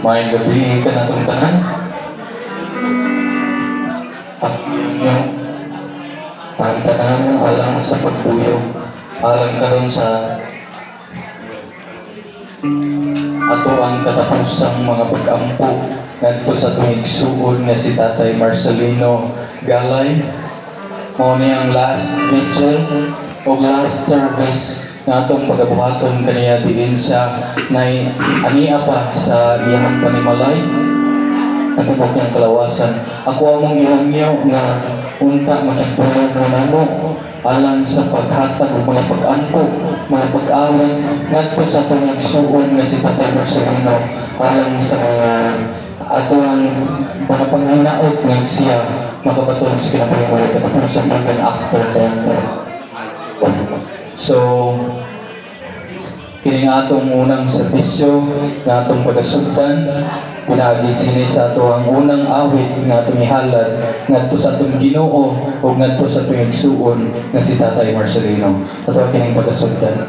Maayong gabii kanatong tanan. Ang ang tanan alang sa pagbuyo, alang karon sa ato ang katapusang mga pag-ampo ngadto sa atong igsuon nga si Tatay Marcelino Galay. Mao ni ang last vigil o last service nga atong pagabuhaton kaniya diin sa nay ania pa sa iyang panimalay natubok niyang kalawasan. Ako among gihangyo nga unta makigtulong mo namo alang sa paghatag og mga pag-ampo, mga pag-awit ngadto sa atong igsuon nga si Tatay Marcelino, alang sa mga atoang mga panghinaot nga siya makabaton sa kinabuhing walay katapusan even after death. So, kining atong unang serbisyo nga atong pagasugdan pinaagi sini sa ato ang unang awit nga atong ihalad ngadto sa atong Ginoo ug ngadto sa atong igsuon nga si Tatay Marcelino. Ato kining pagasugdan.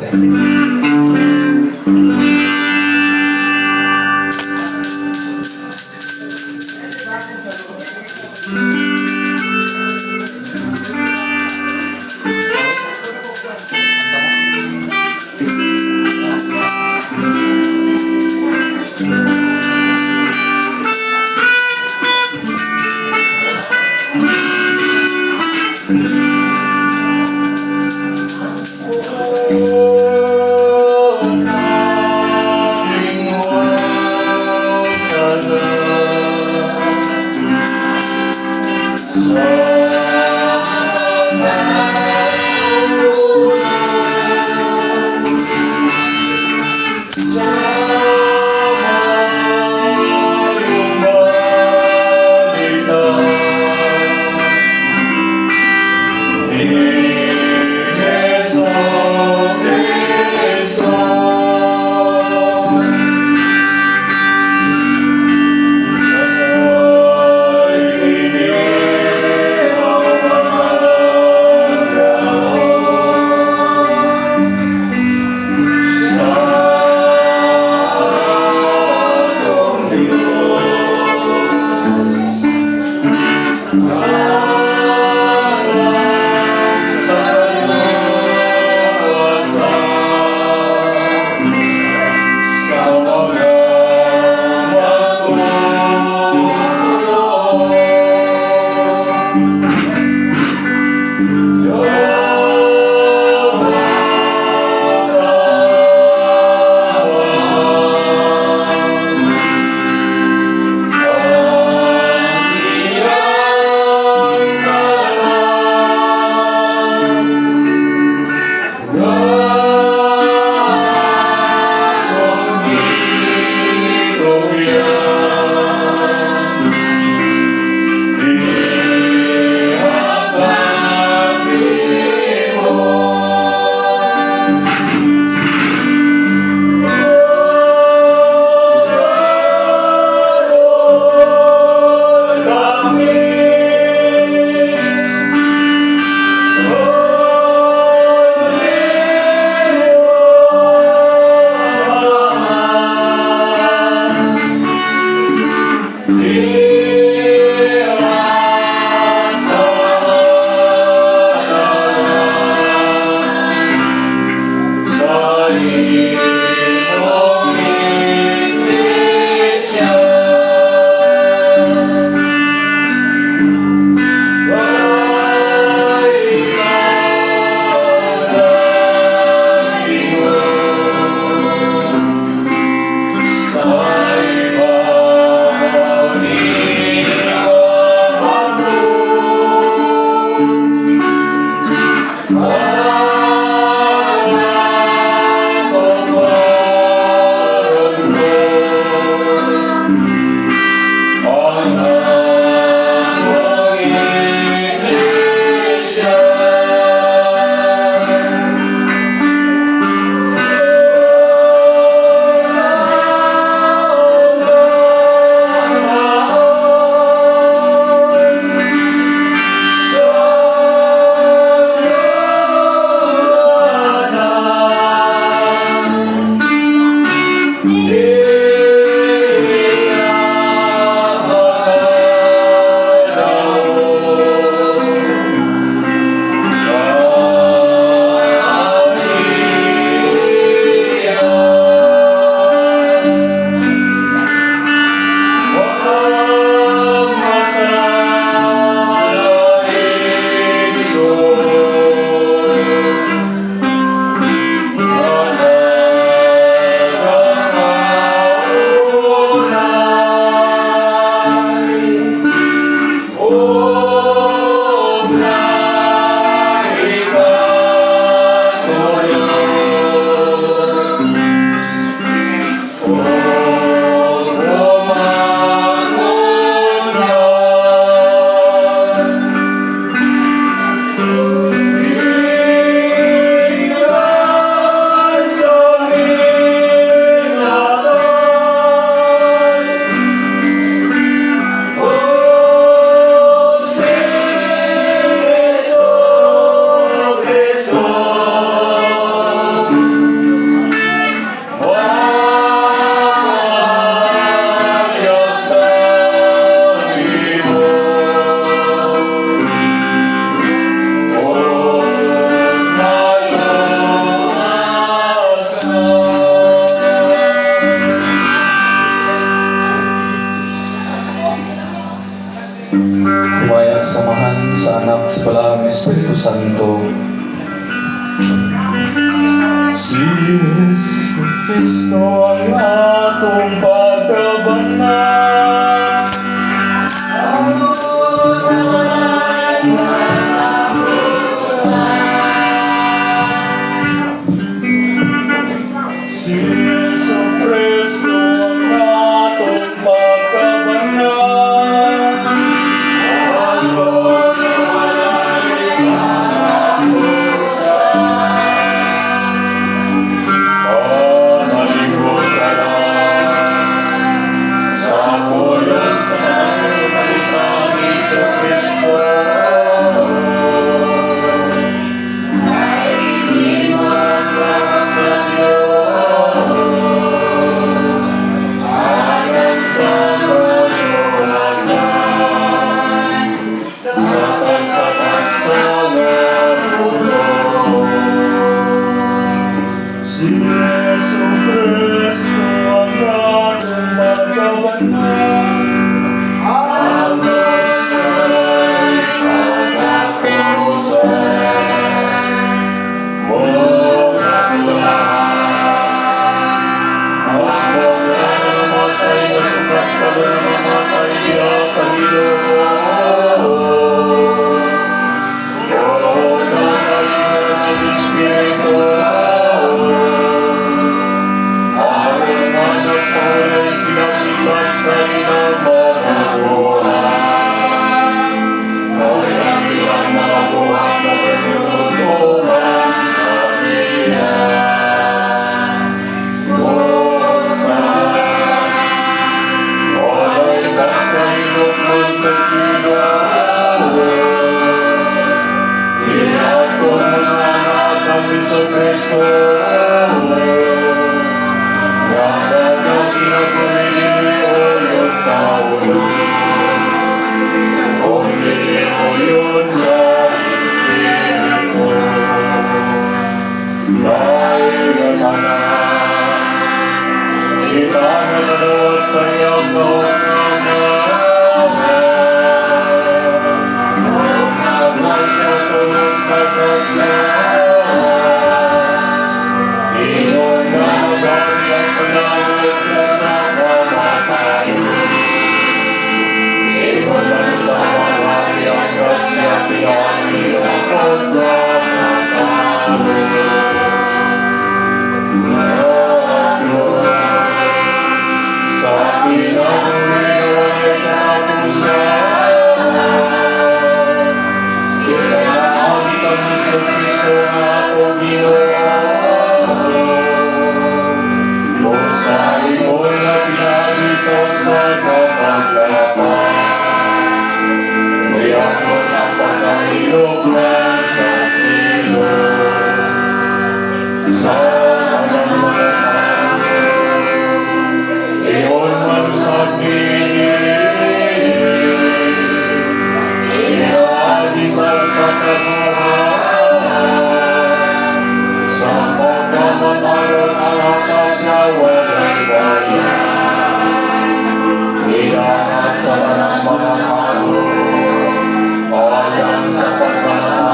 Ug naikatulo. Ug bumangon na. Gikan sa ginatay. Ug si Jesu Kristo mapahayag kanimo ug maluwasan. Himaya sa Amahan, sa Anak, sa Balaang Espiritu Santo. Si Jesu Kristo ang atong pagkabanal. Sa walay katapusan. Si Jesu Kristo ang atong pagkabanal. Hangtod sa walay katapusan. Panalihok tanan sa pulong sa maayong balita ni Jesu Kristo. Kay Ang sa Diyos, alang sa kaluwasan, sa tagsa-tagsa nga mundo. Si Jesu Kristo ang atong pagkabanal. Hangtod sa walay katapusan. Ang mga namatay na sukat karon mamatay diha sa Ginoo. O nakalingan ang Espiritu, aron nga nagpahuway sila gikan sa ilang mga buhat. Kay ang ilang mga buhat nagahinutuman kaniya. Busa, walay pagkahinukman sa sigaw. Atong mga anak ang Jesu Kristo, nga nagakinabuhi uyon sa ulo, ug uyon sa Espiritu. Dahil tanan, kita nagdawat sa iyang kaungangan. Sa grasya tungod sa grasya. Ingon nga nagari sa langit sa kamatayon. Ingon man sa malaki ang grasya pinaagi sa pagkamatalo. Tatlo, sa kinabuhi nga walay katapusan. Kinaagi kang Jesu Kristo nga atong Ginoo. Sa ingon nga pinaagi sa usa ka paglapas, Iyakot ang pagkahilugman sa silot. Sa tanang mga tao, ingon man sa kini, Inaagi sa usa ka buhat, sa pagkamatayon ang hatag nga walay bayad. Iangat sa tanang mga tao, alang sa pagkamatay.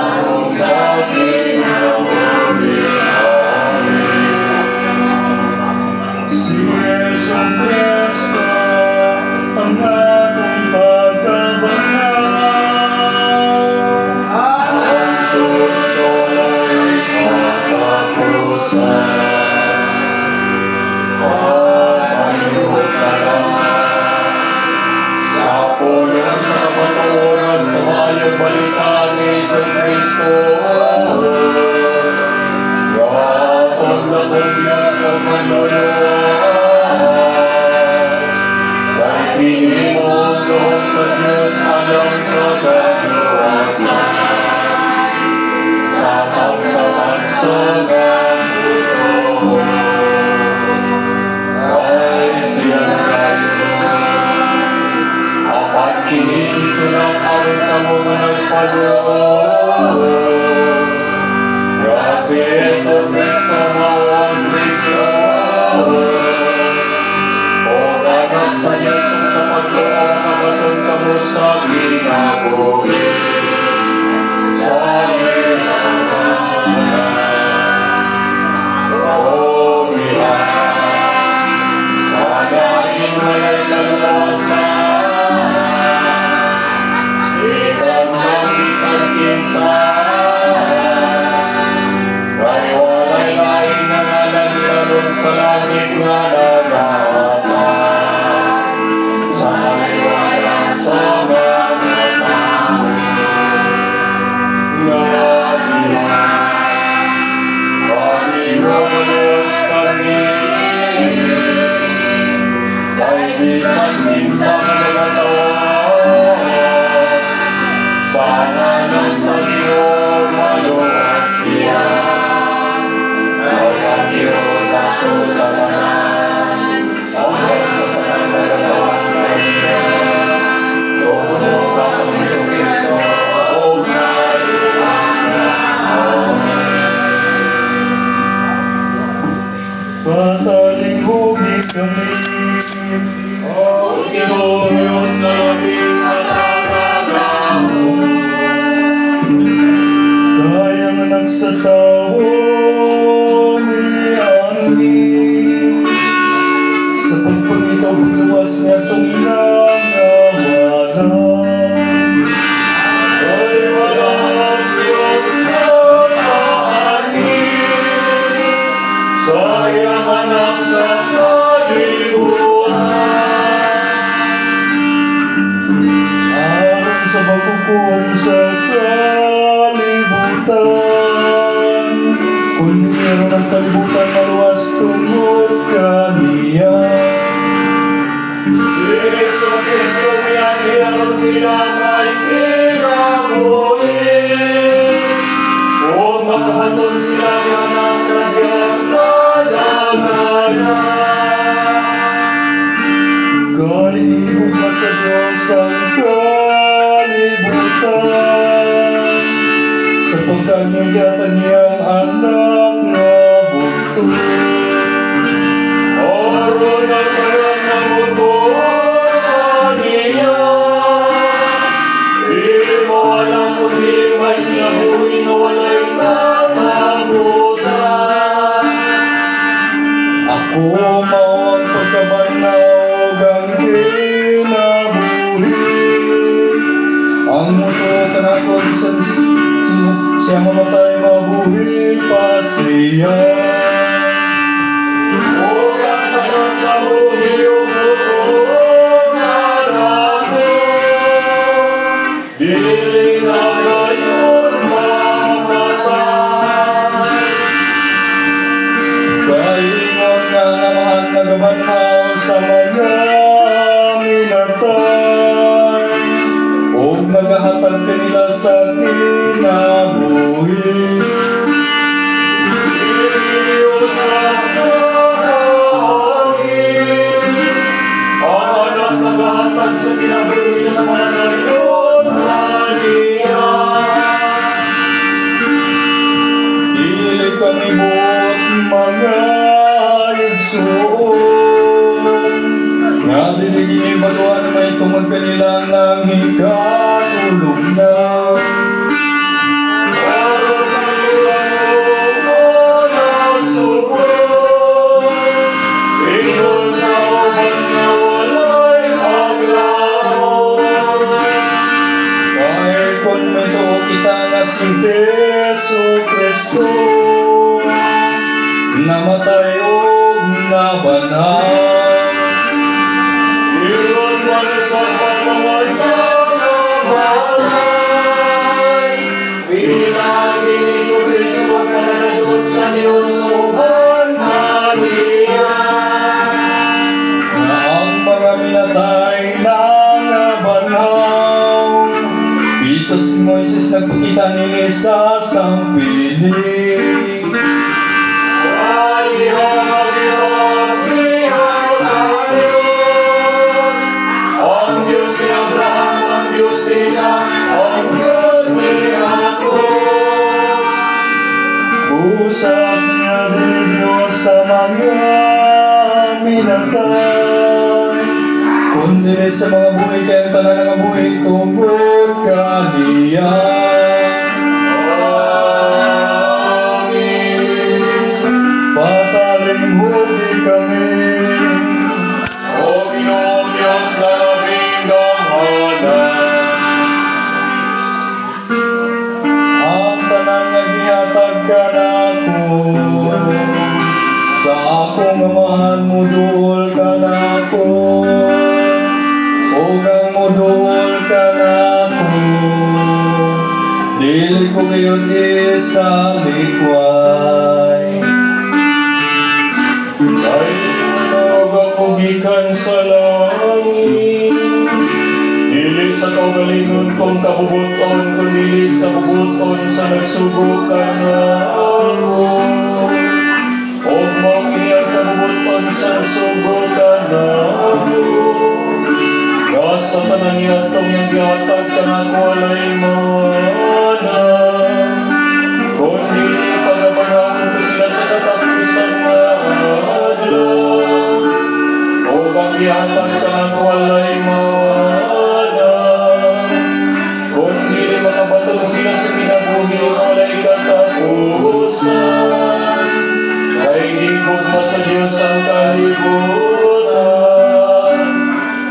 Maayong Balita ni Hesu Kristo. Nga atong dakong Diyos ug Manluluwas. Kay kini mao ang gahom sa Diyos alang sa kaluwasan sa kapsakan sa gamotoo. Kay siya nagayon. Apan kini gisulat aron kamo nga nagpaduo nga si Hesu Kristo mao ang Kristo ug anak sa Diyos, ug sa pagtuo makabaton kamo sa kinabuhi sa iyang ngalan. Sa umihan sa laing walay kaluwasan, gikan ang bisan kinsa, kay walay laing ngalan gihalong sa langit nga nagahatag sa kaliwala sa mga tao nga diha kanimo maluwas kami. Kay bisan kinsa nga nagatawag sa ngalan sa Ginoo, maluwas siya. Kay ang Ginoo dako sa tanan, hanggang sa tanan nagatawag kaniya, tungod kang Hesu Kristo ug naluwas na. Amen. Patalinghugi kami. Ang Ginoong Diyos na labing makagagahom. Kay ang Anak sa Tawo mianhi sa pagpangita ug pagluwas niadtong nangawala. Kay wala ang Diyos na kaanhi sa iyang anak sa kalibutan. Aron sa paghukom sa kalibutan, kundi aron ang kalibutan maluwas tungod kaniya. Si Hesu Kristo mianhi aron sila may kinabuhi ug makabaton sila nga sa diyang kadanganan. Kay gihugma sa Diyos ang kalibutan sa pagkanyang gihatag niyang Anak nga bugtong. Aron ang tanan nga motuo kaniya dili mawala kundi may kinabuhi nga walay katapusan. Ako mao ang pagkabanhaw ug ang kinabuhi. Ang motuo kanako, bisan siya mamatay, mabuhi pa siya. Ug ang tanan kabuhi ug motuo kanako dili na gayud mamatay. Kay ingon nga ang Amahan nagabanhaw sa mga minatay ug nagahatag kanila sa kinabuhi. Dili usab nakaanhi ang Anak nagahatag sa kinabuhi sa mga nariyon kaniya. Dili kami buot, mga igsuon, nga dili ginibaluan mahitungod kanila nang hikatulog na. Aron ang mga ingon sa uban nga walay paglaom. Kay kung motuo kita nga si Hesu Kristo namatay ug nabanhaw, Ingon man sa pagmamata nga Bisan si Moises nagpakita nini sa sampining. Sa iyang siya sa Diyos, ang Diyos ni Abraham, ang Diyos ni Isaac, ang Diyos ni Jacob. Busa siya dili Diyos sa mga minatay, kundi sa mga buhi, kay ang tanan nga buhi tungod kaniya. Amen. Patalimhugi kami. O Ginoong Diyos na labing gamhanan, Ang tanan nga gihatag kanako sa akong Amahan muduol kanako, ug ang muduol kanako, dili ko gayud isalikway. Kay tinuog ako gikan sa langit, dili sa kaugalingon kong kabubuton, kundi sa kabubuton sa nagsugo kanako. Ug mao kini ang kabubuton sa nagsugo kanako, nga sa tanan niadtong iyang gihatag kanako walay maana, kundi pagabanhawon ko sila sa katapusan nga adlaw. Ug ang gihatag kanako walay maana, kundi makabaton sila sa kinabuhi nga walay katapusan. Kay gihigugma sa Dios ang kalibutan,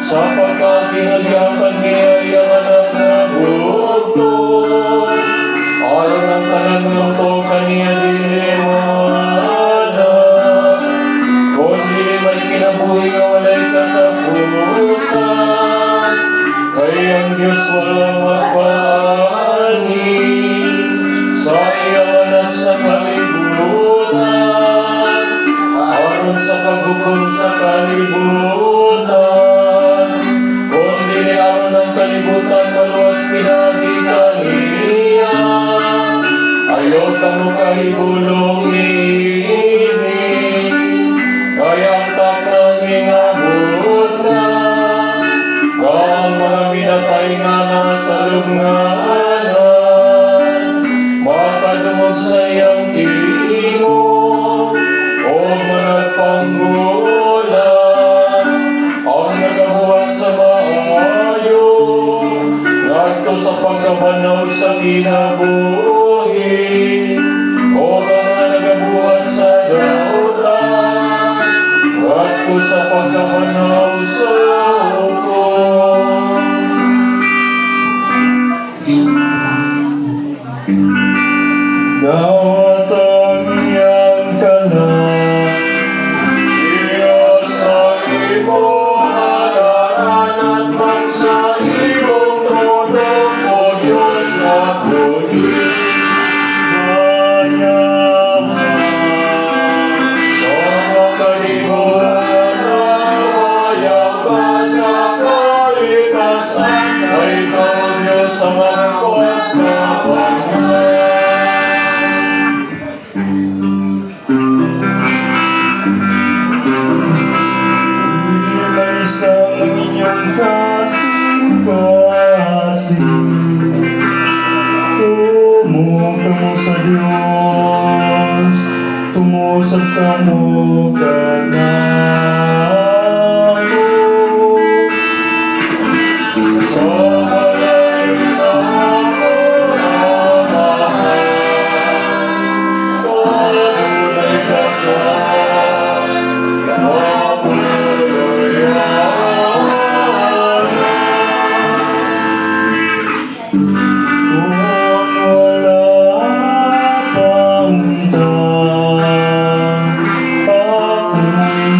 sa pagkaagi nga gihatag niya iyang Anak nga bugtong, aron ang tanan nga motuo kaniya dili maana, kundi may kinabuhi nga walay katapusan. Kay ang Dios wala magpaanhin sa iyang Anak sa kalibutan, aron sa paghukom sa kalibutan, kundi aron ang kalibutan maluwas pinaagi kaniya. Ayaw kamo kahibulong niini, kay ang taknang mingabot na, nga ang mga minatay nga nasa lubnganan makadungog sa iyang tingog ug managpanggulang. Ang nagabuhat sa maayo ngadto sa pagkabanhaw sa kinabuhi, ug ang mga nagabuhat sa dautan ngadto sa pagkabanhaw sa hukom. Dawat ang iyang kalag. Iya sa imong halaran at sa imong trono, O Diyos nga buhi. Bayahan. Sa mga kalibutan nawayaw ka sa kalikasan, kay ikaw ang Diyos sa mga pagkabanal. May isang inyong kasing-kasing. Tumo kamo sa Diyos, tumo sad kamo kanako. Sa balay sa akong Amahan, adunay daghan nga puluyanan. Kung wala pang unta, ako'y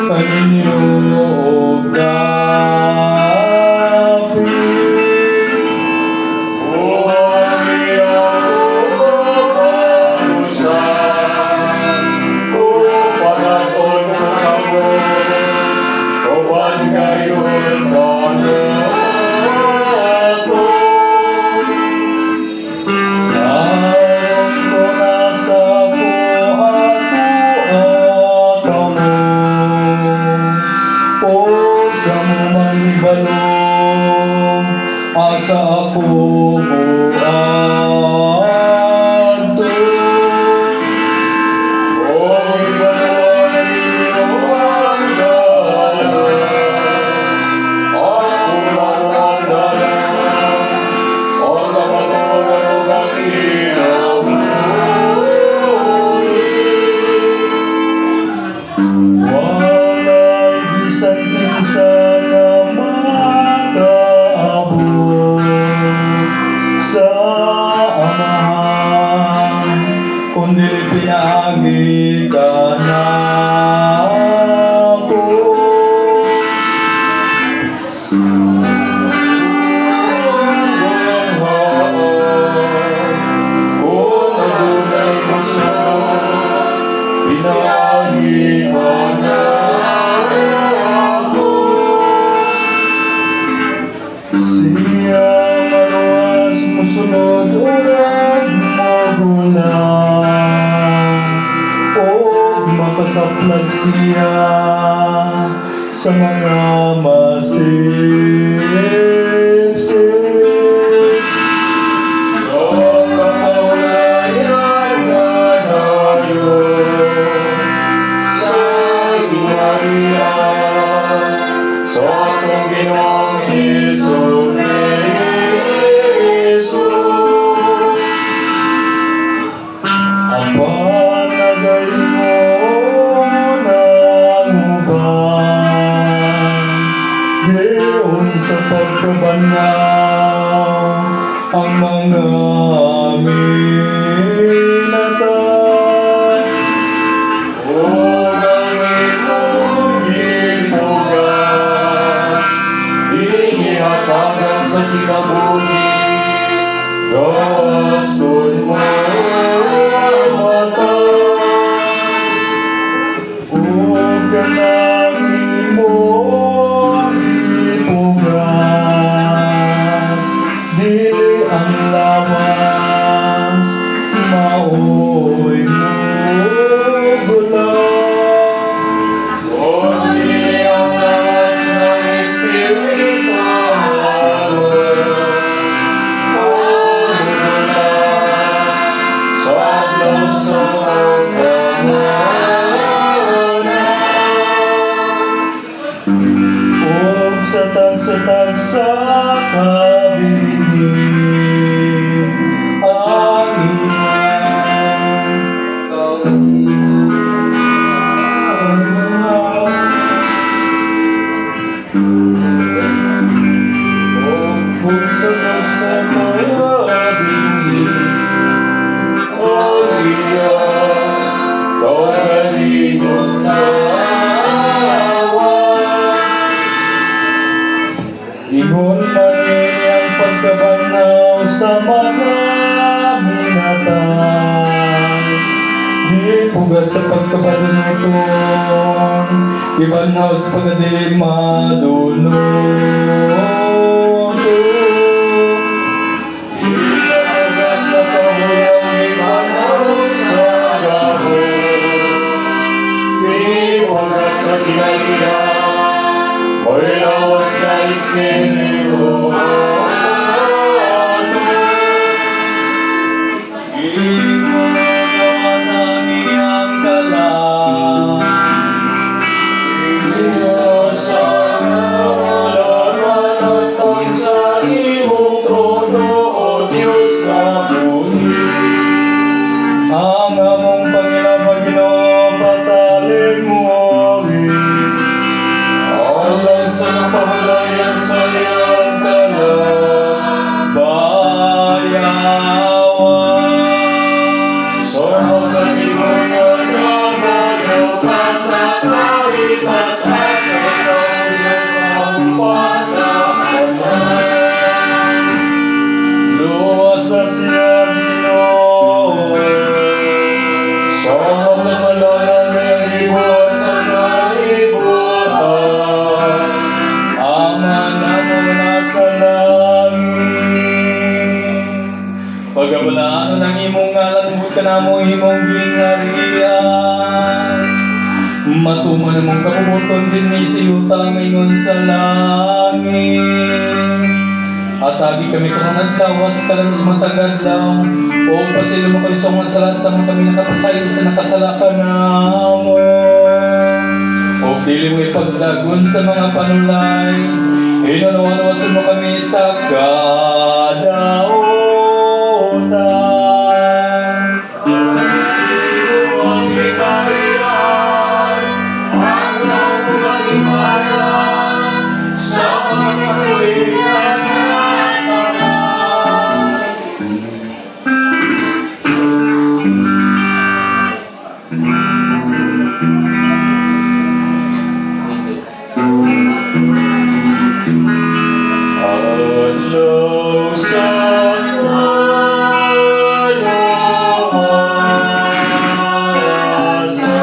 Kaninyo og dapit. Buhati ako kalusan, ug pagat-on ko kamo, uban gayon kanako. Aron kon asa ko, adtoa kamo, ug kamo mahibalo asa ako moadto. Ug hibaluan ninyo ang dalan, ako lang ang dalan, ang kamatuoran ug ang kinabuhi. Walay bisan kinsa nga makaabot sa Amahan kung dili pinaagi kanako. Gulanhaan, kung adunay mosunod, pinaagi kanako. Siya maluwas, musunod ug mogulang, ug makataplag siya sa mga masipsip. Sa kapahulayan nga nayon, sa gingharian, sa atong Ginoong Hesus Kristo. Apan nagaingon ang uban, "Giunsa pagkabanhaw ang mga minatay?" Ug ang imong gipugas, gihatagan sa kinabuhi, gaston mo matay. Ug kanang imong gipugas, dili ang lawas, maoy mogulang. Kundi ang lawas ng Espiritu ang mogulang sa adlaw sa pagkamana. Ug sa tagsa-tagsa ka binhi ang iyang Ug sa tagsa ka binhi ang iyang kaugalingong lawas. Ingon man ini ang pagkabanhaw sa mga minatay. Gipugas sa pagkabadunuton, gibanhaw sa pagkadili madunuton. Gipugas sa kahuyaw, gibanhaw sa gahom. Gipugas sa kinaiya, may lawas na espiritu. Gipugawan ang iyang kalag. Sa kawalanatang sa imong trono, O Diyos na buhi. Ang among pangilabang Ginoo patalinguri. Alang sa kapahulayan sa iyang namo imong gingharian. Matuman imong kabubut-on dinhi sa yuta ingon sa langit. Hatagi kami karong adlaw sa matag adlaw. O pasaylo mo kami sa mga sala sa mga kami nakapasaylo sa nakasala kanamo. O dili mo ipagdagon sa mga panulay. Hinaw-luwason mo kami sa kadautan. Ang gingharian, ang himaya, sa pagkatuiran nga tanan. Adlaw sa kayuhan sa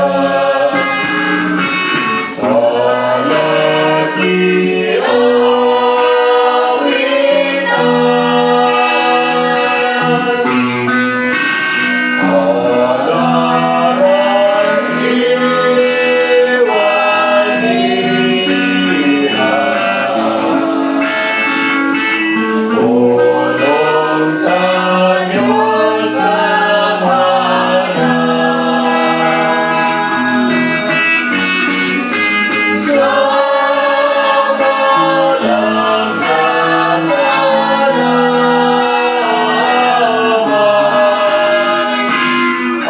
Talaki awitan Halaran iwalihan Pulong sa Diyos Amahan sa balang sa tanan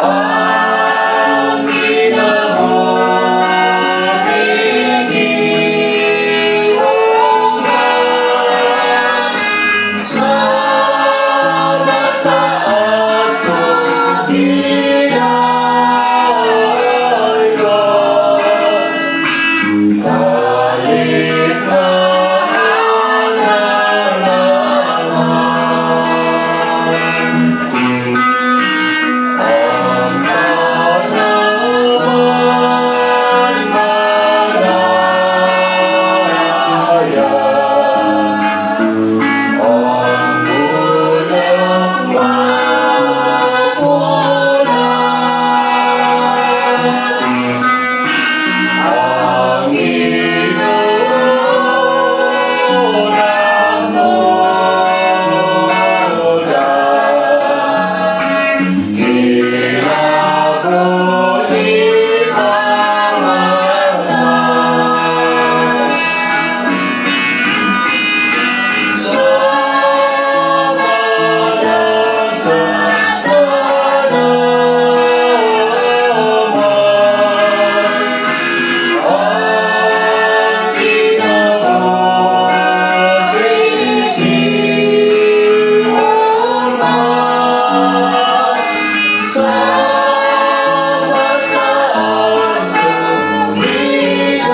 ang kinabuhi giungan sama sa aso gidaygan kalit na naman ang kanaman malaya ang bulak mapula ang inunang mula kinabuhi pangalan sa balang sa tanaman ang kinabuhi giungan sama sa aso gidaygan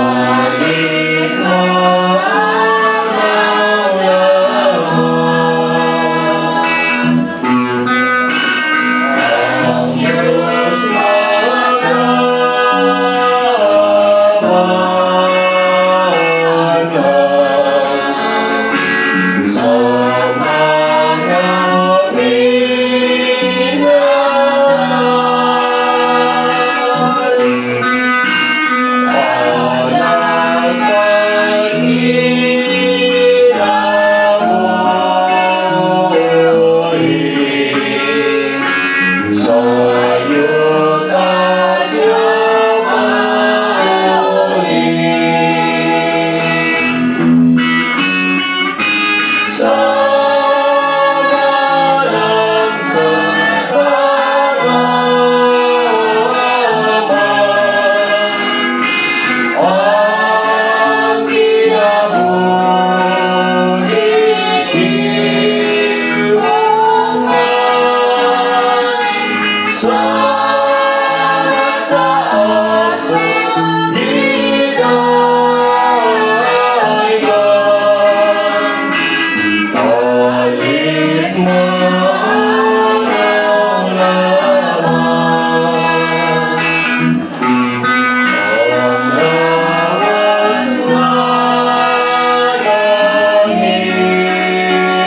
kalit na lamang ang Diyos magabayan sa mga minamahal panatag kinabuhi sa yuta siya mauli sa balang sa tanaman ang kinabuhi giungan sama sa aso gidaygan kalit mo ang laman ang lawas na langit.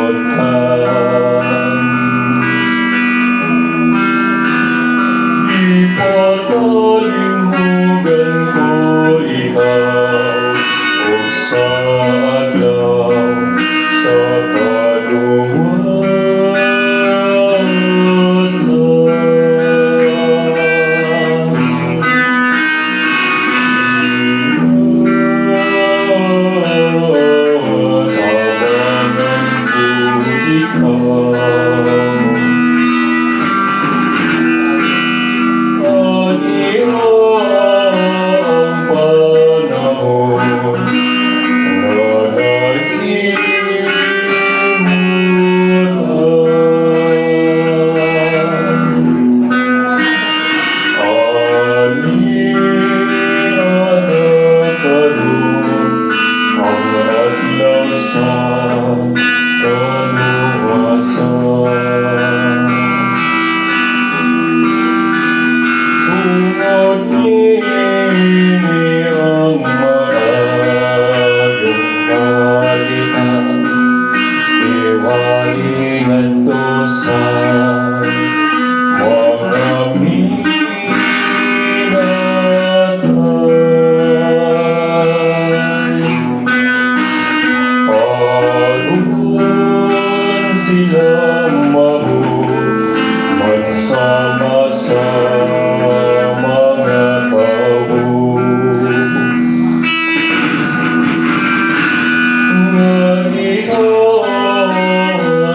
Kalibutan. Ipatalimhugan ko ikaw ug sa adlaw sa kaluwasan. Tabangan ko ikaw. Ani ang panahon nga nahimutan. Ani na karon ang adlaw sa kaluwasan. Tungod niini ang maayong balita, giwali ngadto sa mga minatay, aron sila magsama sa mga tao nga giha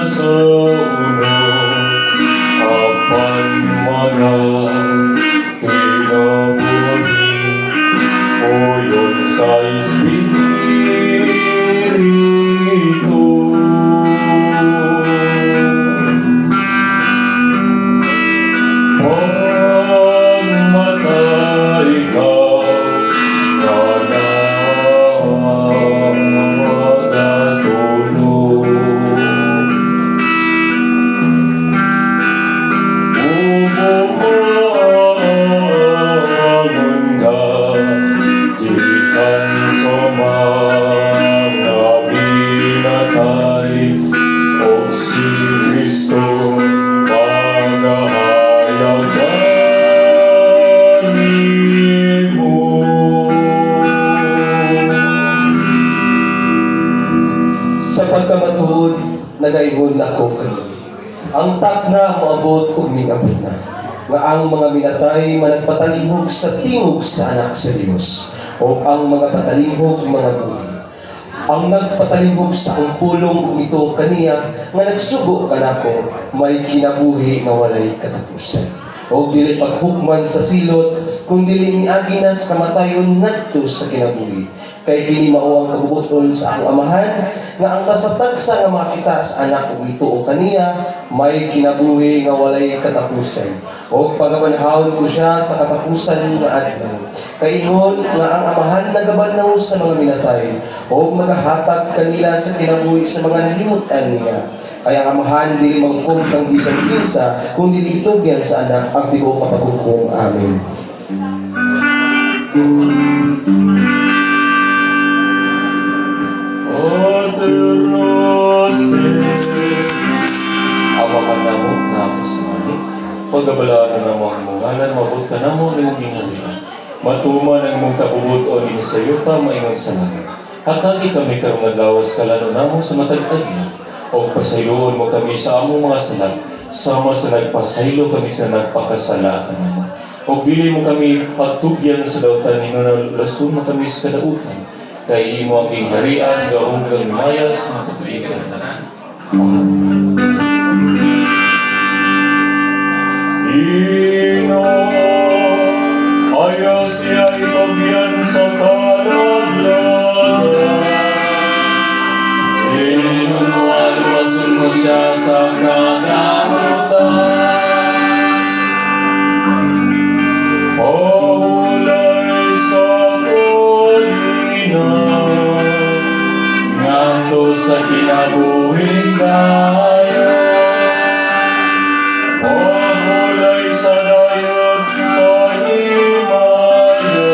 sa uno apan mga kinabuhi puyon sa Espiritu. Pagmatay ka, ka nagatulog. Bumangon ka, gikan sa mga pinatay, o si Kristo pagahayagan nimo. Sa pagkamatuod, nagaingon ako kaniyo. Ang takna moabot ug miabot na, nga ang mga minatay managpatalihog sa tingog sa Anak sa Dios, o ang mga patalihog mga buhi. Ang nagpatalihog sa akong pulong ug mituo kaniya nga nagsugo kanako may kinabuhi nga walay katapusan. O dili paghukman sa silot, kung dili miagi na sa kamatayon ngadto sa kinabuhi. Kay kini mao ang kabubuton sa akong Amahan, nga ang tagsa-tagsa nga makita sa Anak ug mituo kaniya may kinabuhi nga walay katapusan. O pagabanhawon ko siya sa katapusan nga adlaw. Kay ingon nga ang Amahan nagabanhaw sa mga minatay o magahatag kanila sa kinabuhi sa mga nahimutan niya. Kay ang Amahan dili maghukom kang bisan kinsa kung dili gitugyan sa Anak ang tibuok kapaghukom. Amen. Pater noster, Ama ka namo nga ako sa langit, pagabalaan na namo ang imong ngalan, maabot ka namo ang imong gingharian. Matuman ang imong kabubuton dinhi sa yuta maingon sa langit. Hatagi kami karong adlaw kalan-on namo sa matag adlaw. Og pasayloon mo kami sa among mga sala, sama sa nagpasaylo kami sa nagpakasala kanamo. Og dili mo kami pagtugyan sa dautan, hingona luwason mo kami sa kadautan. Kay imo ang gingharian, gahom kag himaya sa makatuigan. Amen. Ginoo, ayaw siya itugyan sa kalaglagan. Ginoo, luwason mo siya sa kadamutan. Pahulay sa kolina, ngadto sa kinabuhing dayon. Pahulay sa dayos sa himaya,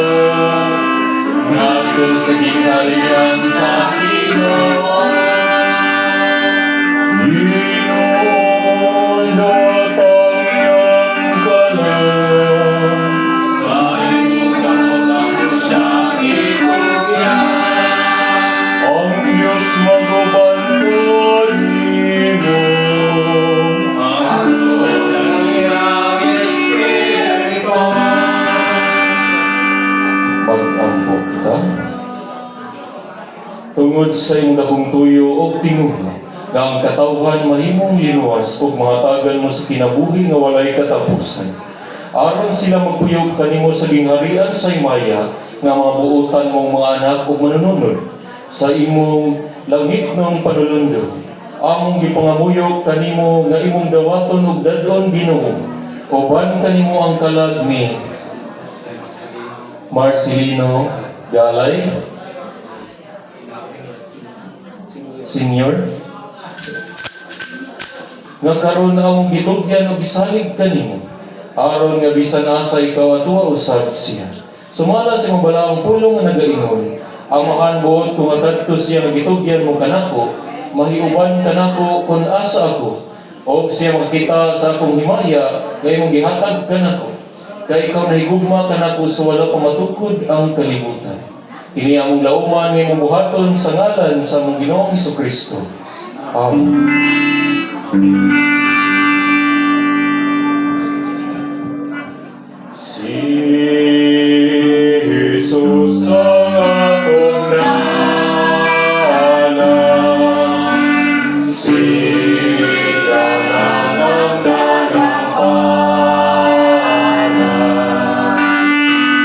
ngadto sa gingharian sa Ginoo. sa imong dakong tuyo og tinguha nga ang katawhan mahimong linuwas ug mahatagan mo sa kinabuhi nga walay katapusan. Aron sila magkuyog kanimo sa gingharian sa himaya nga mga buotan mong mga anak ug manununod sa imong langitnong panulundo. Among gipangamuyo kanimo nga imong dawaton ug dad-on, Ginoo. Uban kanimo ang kalag ni Marcelino Galay Senior nga karon among gitugyan ug gisalig kanimo aron nga bisan asa ikaw atuwa usab siya. Sumala sa imong balaang pulong nga nagaingon, "Amahan, buot ko nga kadto siya nga gitugyan mo kanako mahiuban kanako kon asa ako og siya makakita sa akong himaya nga imong gihatag kanako, kay ikaw nahigugma kanako sa wala pa matukod ang kalibutan." Kini among lauman nga imong buhaton sa ngalan sa among Ginoong Kristo. Amen. Si Jesus ang akong nalan, siya lang ang dalapanan,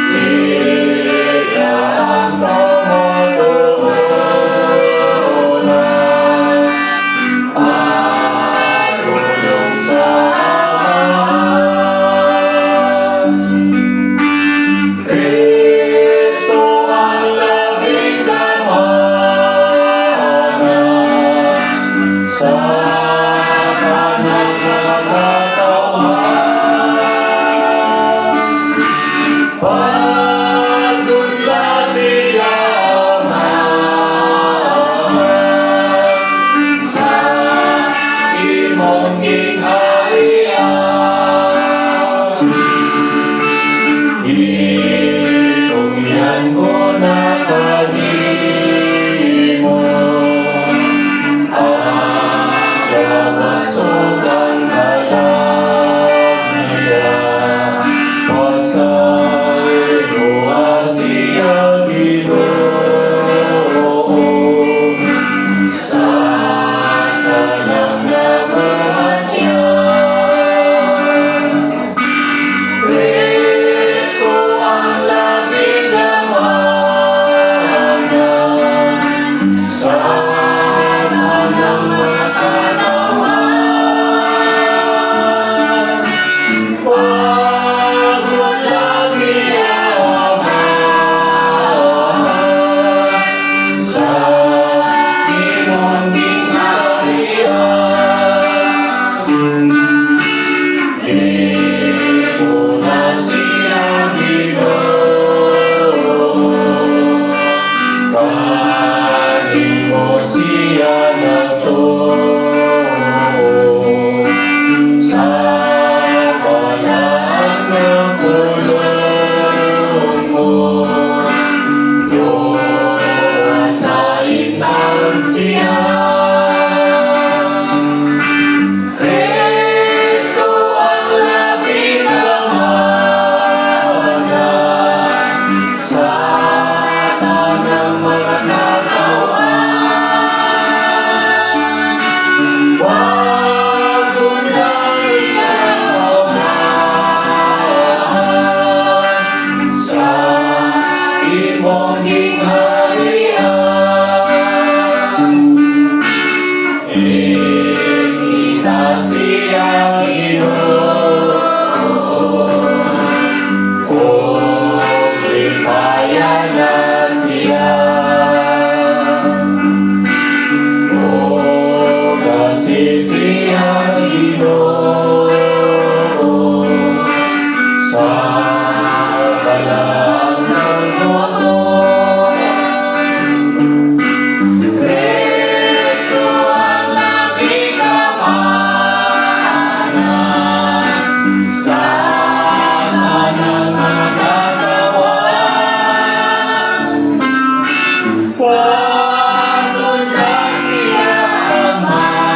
siya ang kamatuoran, at pulong sa Amahan. Kristo ang labing gamhanan sa tanang mga katawhan. Pasudla siya, Amahan, sa imong gingharian. Itugyan ko na kanimo ang lawas ug ang kalag niya. Pasayloa siya, Ginoo, sa salang nabuhat niya. Kristo ang labing gamhanan sa tanang mga katawhan. Pasudla siya, Amahan, sa imong gingharian. Imo na siya, Ginoo, kanimo siya nagtuo sa balaan nga pulong mo. Sa intawon siya. Kristo ang labing gamhanan sa tanang mga katawhan. Pasudla siya, Amahan, sa imong gingharian. Ingita siya, Ginoo, ug lipaya na siya. Ug kasi siya, Ginoo, sa balaan ng dugo. Kristo ang labing gamhanan sa tanang mga katawhan. Pasudla siya, Amahan,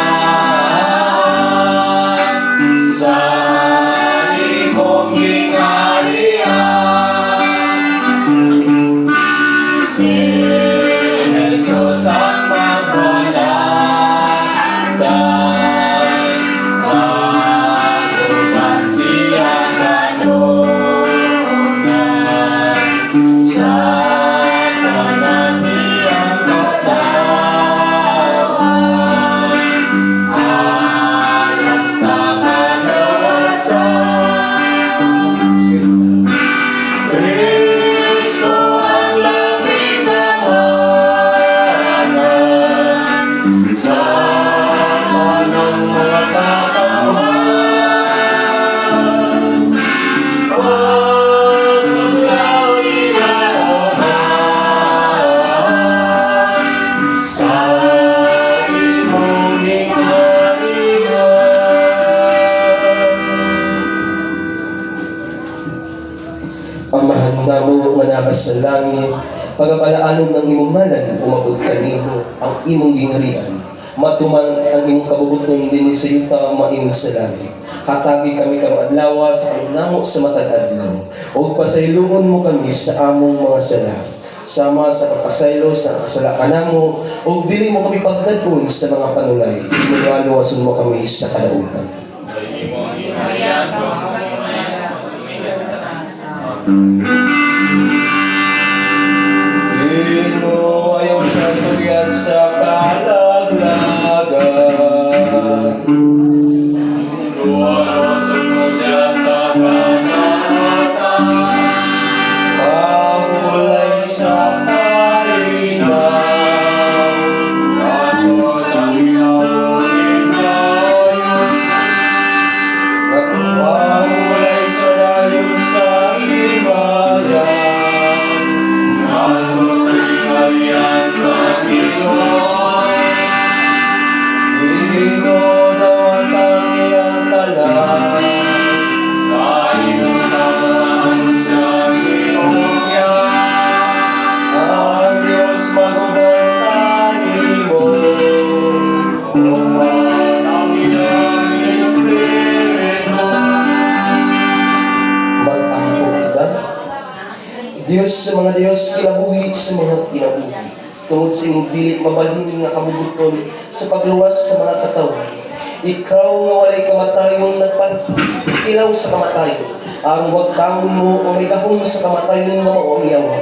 sa langit, pagabalaanon ang imong ngalan, umabot kanimo ang imong gingharian. Matuman ang imong kabubut-on dinhi sa yuta maingon sa langit. Hatagi kami karong adlaw sa karon namo sa matag adlaw. Ug pasayloon mo kami sa among mga sala, sama sa pagpasaylo sa kasala kanamo, ug dili mo kami pagdad-on sa mga panulay. Luwason mo kami sa kalautan. Kay imo ang gingharian, ug ang Ginoo, ayaw siya tugyan sa kalaglagan. Luwason mo siya sa kalautan. Pahulay sa kalinaw. Ngadto sa kinabuhing dayon. Pahulay sa dayon sa himaya. Ngadto sa gingharian sa Ginoo. Ginoo, dawata ang iyang kalag. Sa imong tabangan siya giungyan. Ang Diyos mag-uban kanimo. Uban ang iyang espiritu. Mag-ampo kita. Diyos sa mga Diyos, kinabuhi sa mga kinabuhi. Tungod sa imong dili mabalhin nga kabubut-on sa pagluwas sa mga katawhan. Ikaw nga walay kamatayon nagpatilaw sa kamatayon. Aron wagtangon mo ang may gahom sa kamatayon nga mao ang yawa.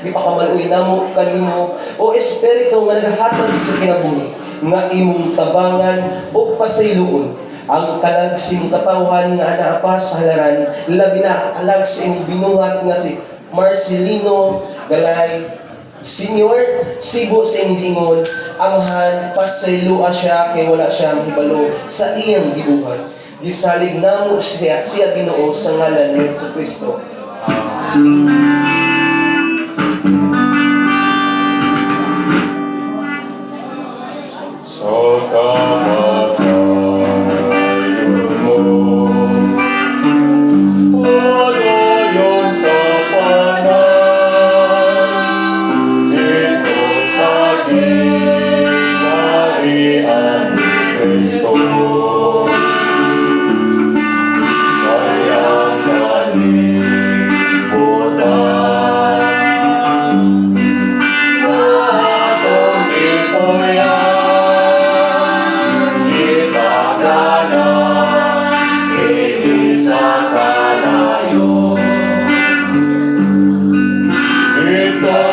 Gipakamaluoy namo kanimo, o Espiritu nga nagahatag sa kinabuhi, nga imong tabangan ug pasayloon ang kalag sa imong katawhan nga anaa pa sa halaran, labi na ang kalag sa imong binuhat nga si Marcelino Galay Senior, sibo sa imong giingon, "Amahan, pasayloa siya kay wala siya mahibalo sa iyang gibuhat." Gisalig namo siya, Ginoo, sa ngalan ni Hesus Kristo. Amen. Sa kamatayon mo, padayon sa panan, didto sa gingharian ni Kristo. Kay ang kalibutan nga atong gipuy-an, gitagana kini sa kalayo. Didto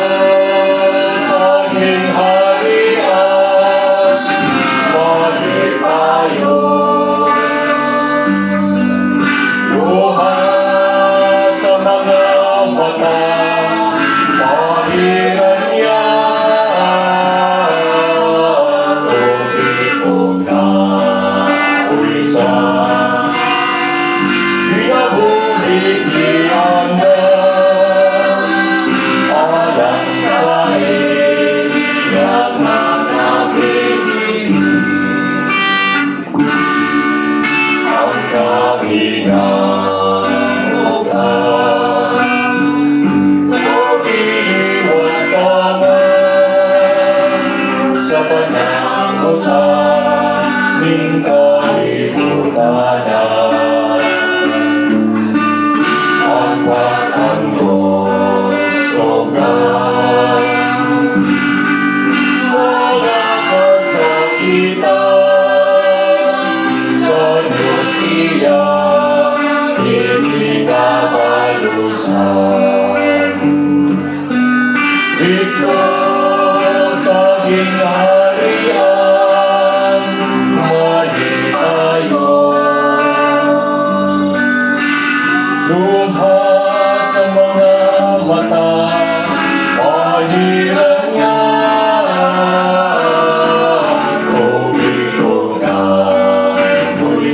sa gingharian, malipayon. Luha sa mga mata, pahiran niya, ug kauysan. Kinabuhi giandam, alang sa iyang mga pinili. Ang kahingangutan, ug giwagtangan sa panangutan ning kalibutan. Ang pag-antos ug mga kasakitan, sa Diyos iya kini kabalusan. Didto sa gingharian, malipayon. Luha sa mga mata, pahiran niya, ug kauysan.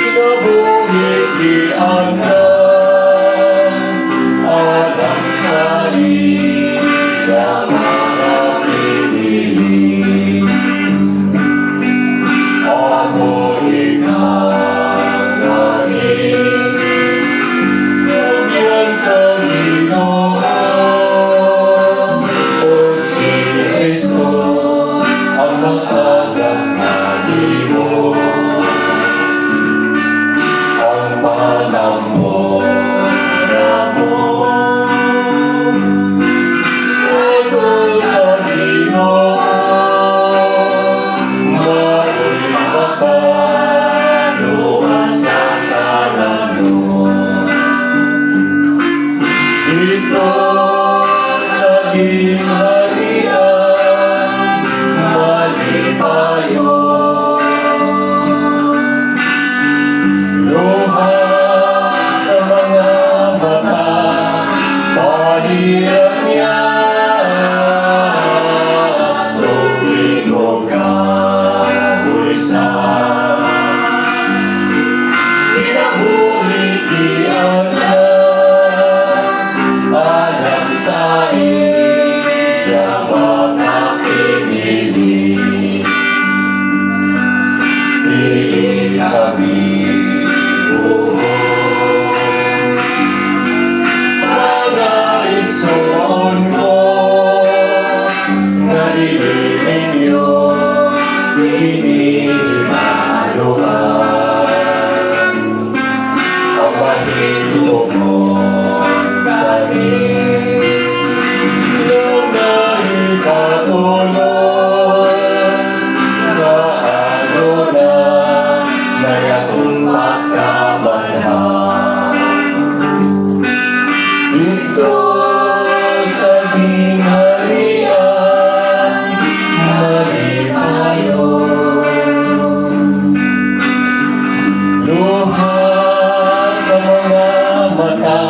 Kinabuhi giandam, alang sa iyang mga pinili. Amo ikangangi, tugyan sa Kabuhisan kinabuhi giandam alang sa iyang mga pinili. Dili kami buot, mga igsoon ko, nga dili ninyo kini hibaluan ang mahitungod kani dunay katulo nga aduna nay atong pagkabanhaw didto sa gingharian malipayon. Luha sa mga mata,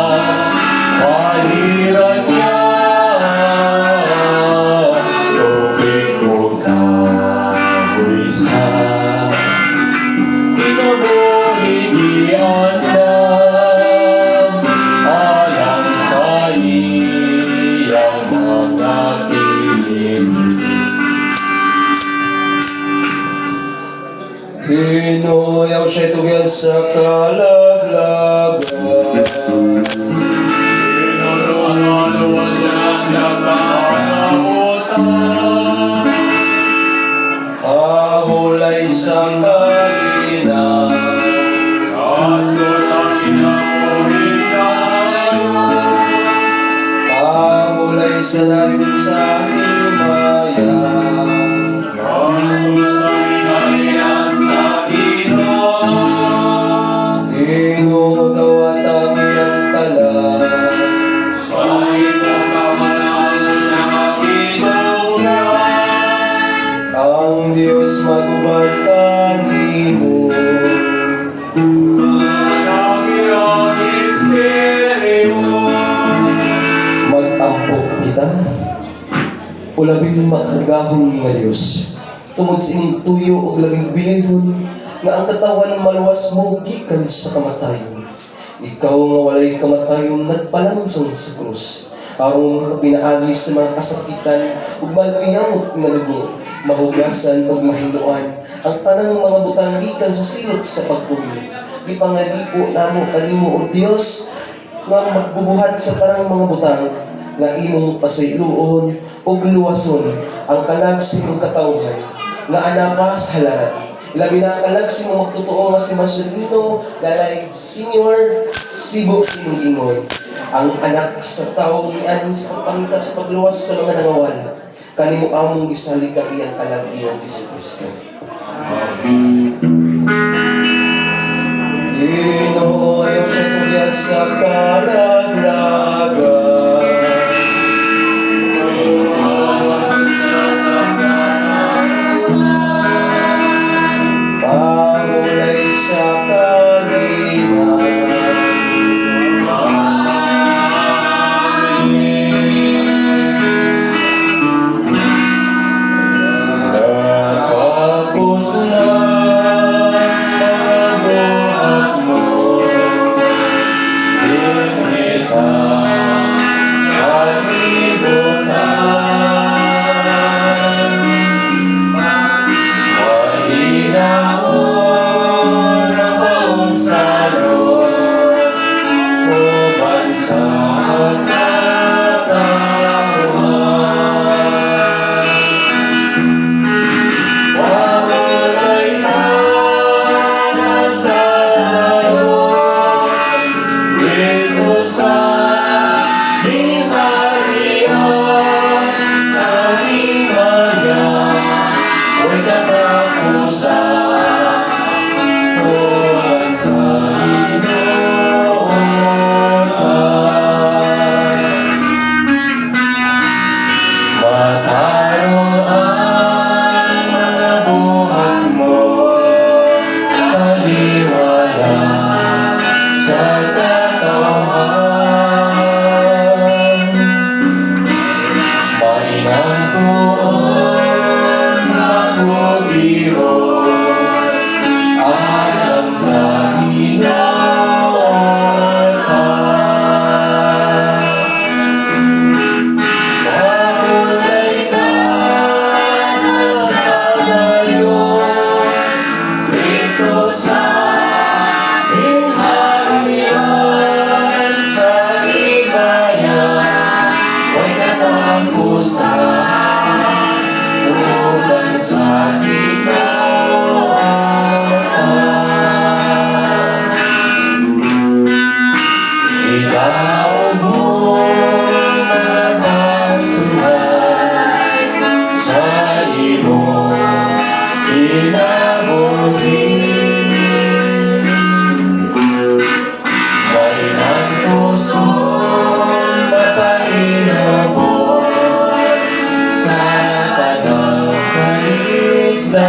paliran niya, tubig ug kabuisan kinabuhi giandam alang sa iyang mga pinili. Ginoo, ayaw siya tugyan sa kalaglagan. Ginoo, siya sa kalautan. Ahulay sa kalina. Adto sa kinabuhi dayon. Ahulay sa dayon sa himaya. Adto sa gingharian sa Ginoo. Ginoo, dawata ang iyang kalag. Sa imong kabanal sa Ginoo. Ang Diyos mag-uban kanimo. Ang iyong espiritu. Mag-ampo kita. O labing makagahom nga Dios, tungod sa imong tuyo og labing bilayhon nga ang katawan maluwas mo gikan sa kamatayon. Ikaw nga walay kamatayon, nagpalansang sa krus aron pinaagi sa mga kasakitan ug maluyamot nga dugo mahugasan ug mahinloan ang tanang mga butang gikan sa silot sa pagtuo. Gipangalipo namo kanimo, O Dios, nga magbubuhat sa tanang mga butang, nga imong pasayloon ug luwason ang kalag sa imong katawhan nga anapa sa halaran, labi na ang kalag sa imong magtotoo nga si Marcelino Lalay Senior. Sibo sa imong ingon, ang Anak sa Tao nianhi sa pagpangita sa pagluwas sa mga nangawala. Kanimo among gisalig ang iyang kalag, Ginoong Hesukristo. Ginoo, ayaw siya tugyan sa kalaglagan. Pangulay sa kalina. Natapos na mga buhat mo. Dinhi Kinabuhi Mainantuson Mapahinabot sa tanang kaisdanan.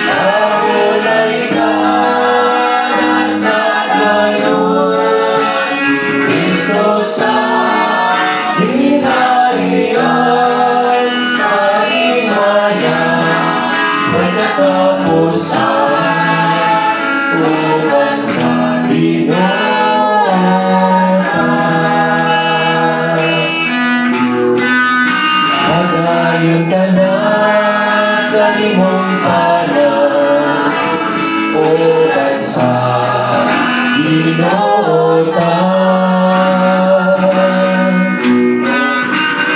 Paulay ka na sa dayon didto sa gingharian sa himaya way katapusan uban sa Ginoo. Padayon ka na sa imong panang uban sa Ginoo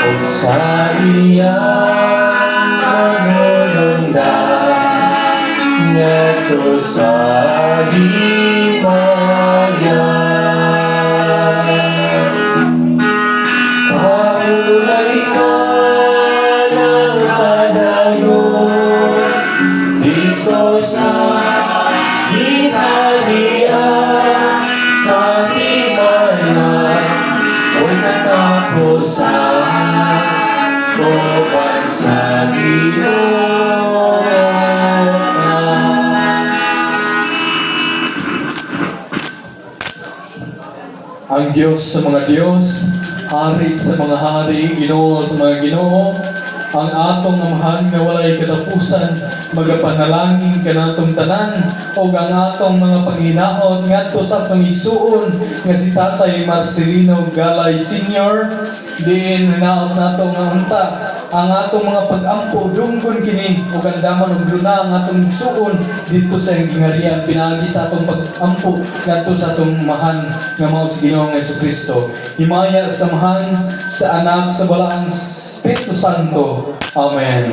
ug sa iyang panulundan ngadto sa himaya. Paulay ka na sa dayon didto sa gingharian sa himaya way katapusan uban sa Ginoo. Ang Diyos sa mga Diyos, Hari sa mga hari, Ginoo sa mga Ginoo, ang atong Amahan nga walay katapusan, magapanalangin kanatong tanan, ug ang atong mga panghinaot ngadto sa atong igsuon nga si Tatay Marcelino Galay Sr., diin hinaot nato nga unta ang atong mga pag-ampo dunggon kini ug andaman og luna ang atong igsuon didto sa iyang gingharian pinaagi sa atong pag-ampo ngadto sa atong Amahan nga mao si Ginoong Kristo. Himaya sa Amahan, sa Anak, sa Balaang Espiritu Santo. Amen.